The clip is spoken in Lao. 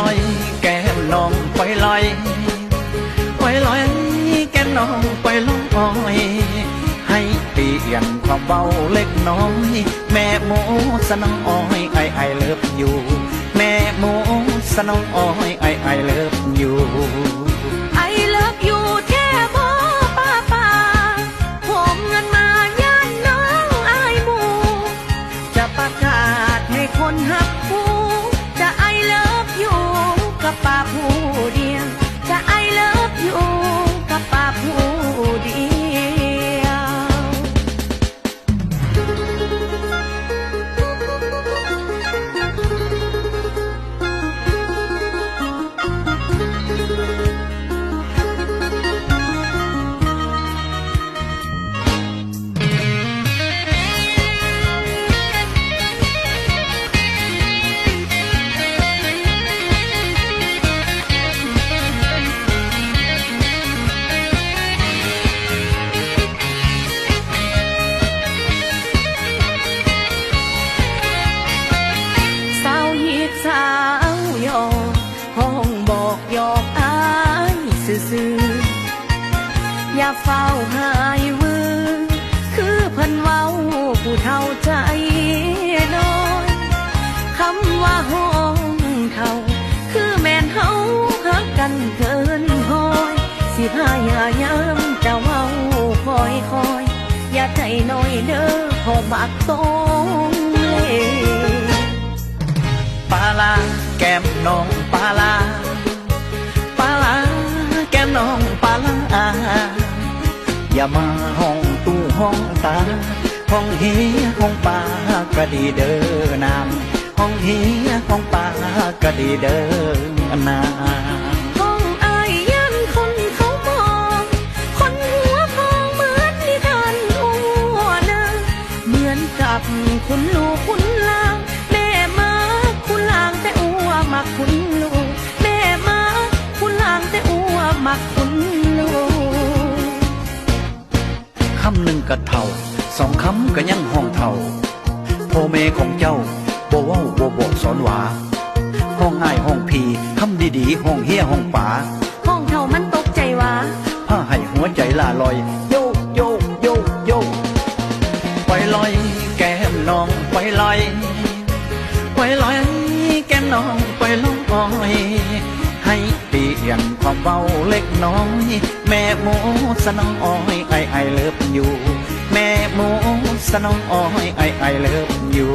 ລອຍແກ້ມນ້ອງປ່ອຍລອຍ ປ່ອຍລອຍແກ້ມນ້ອງປ່ອຍລອຍ ໃຫ້ປ່ຽນຄວາມເວົ້າເລັກນ້ອຍ ແມ່ໝູສະໜອງອ້ອຍ I I love you ແມ່ໝູສະໜອງອ້ອຍ I I love you I love you ແທ້ບໍ່ປ້າປ້າ ໂຮມເງິນມາຢ້ານນ້ອງອາຍໝູ່ ຈະປະກາດໃຫ້ຄົນຮັບຮູ້ ຈະ I love you ກັບປ້າຜູ້ດຽວ ຈະ I love you ກັບປ້າຜູ້ດຽວ. ສາວຮີດສາວຢອກ ຮ້ອງບອກຫຍອກອ້າຍຊື່ໆ ຢ່າຟ້າວຫາຍວື ຄືເພິ່ນເວົ້າຜູ້ເຖົ້າໃຈນ້ອຍ ຄຳວ່າຮ້ອງເຖົ້າ ຄືແມ່ນເຮົາຮັກກັນເກີນຮ້ອຍ ຊິພະຍາຍາມຈະເວົ້າຄ່ອຍໆ ຢ່າໃຈນ້ອຍເດີ ເພາະມັກຕ້ອງເລ. ປາລາແກ້ມນ້ອງປາລາ ປາລາແກ້ມນ້ອງປາລາ ຢ່າມາຮ້ອງຕູ້ຮ້ອງຕາ ຮ້ອງເຮຮ້ອງປາກະດີເດີນາງ ຮ້ອງເຮຮ້ອງປາກະດີເດີນາງ. ຮ້ອງອ້າຍຢ້ານຄົນເຂົາມອງ ຄົນຫົວພອງເໝືອນນິທານຫົວນາງ ເໝືອນກັບຄຸນລູກຄຸນລາງ ແມ່ມັກຄຸນລາງແຕ່ອົວມັກຄຸນລູກ ແມ່ມັກຄຸນລາງແຕ່ອົວມັກຄຸນລູກ. ຄຳໜຶ່ງກະເຖົ້າ ສອງຄຳກະຍັງຮ້ອງເຖົ້າ ພໍ່ແມ່ຂອງເຈົ້າບໍ່ເວົ້າບໍ່ບອກສອນຫວາ ຮ້ອງອ້າຍຮ້ອງພີ່ ຄຳດີໆ ຮ້ອງເຮຮ້ອງປາ ຮ້ອງເຖົ້າມັນຕົກໃຈຫວາ ພາໃຫ້ຫົວໃຈລ່າລອຍ ໂຢ ໂຢ ໂຢ ໂຢ. ປ່ອຍລອຍແກ້ມນ້ອງປ່ອຍລອຍ ປ່ອຍລອຍແກ້ມນ້ອງປ່ອຍລອຍ ໃຫ້ປ່ຽນຄວາມເວົ້າເລັກນ້ອຍ ແມ່ໝູສະໜອງອ້ອຍ I I love you ແມ່ໝູສະໜອງອ້ອຍ I I love you.